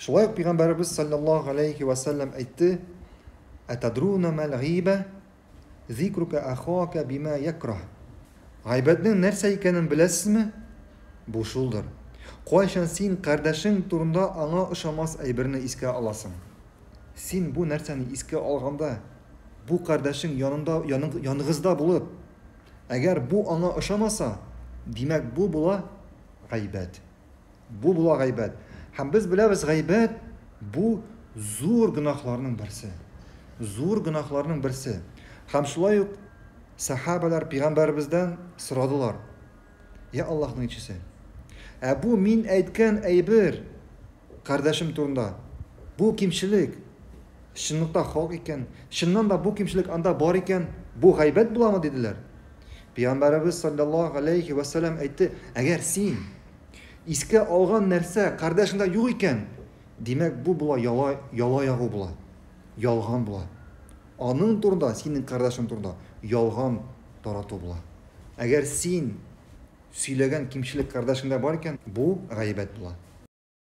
Шулай ук Пәйгамбәребез саллаллаһу алейхи ва сәлләм әйтте: "Атадруна мал гыйба? Зикрука ахака бима якрах." Гайбәтнең нәрсә икәнен беләсезме? Бу шулдыр. Кайчан син кардәшең турында аңа ошамас әйберне искә аласың? Син бу нәрсәне искә алганда, бу кардәшең янында яныгызда булып, әгәр бу аңа ошамаса, димәк, бу була гайбәт. Бу була гайбәт. Һәм без беләбез, гайбәт бу зур гөнаһларның берсе. Зур гөнаһларның берсе. Һәм шулай ук сахабалар пәйгамбәребездән сорадылар. Я Аллаһның илчесе, ә бу мин әйткән әйбер кардәшем турында, бу кимчелек чынлыкта хак икән, чыннан да бу кимчелек анда бар икән, бу гайбәт буламы диделәр. Пәйгамбәребез саллаллаһу алейхи ва саллям әйтте, әгәр син искә алган нәрсә кардәшеңдә юк икән, димәк, бу була яла, яла ягу була, ялган була. Аның турында, синең кардәшең турында ялган тарату була. Әгәр син сөйләгән кимчелек кардәшеңдә бар икән, бу гайбәт була.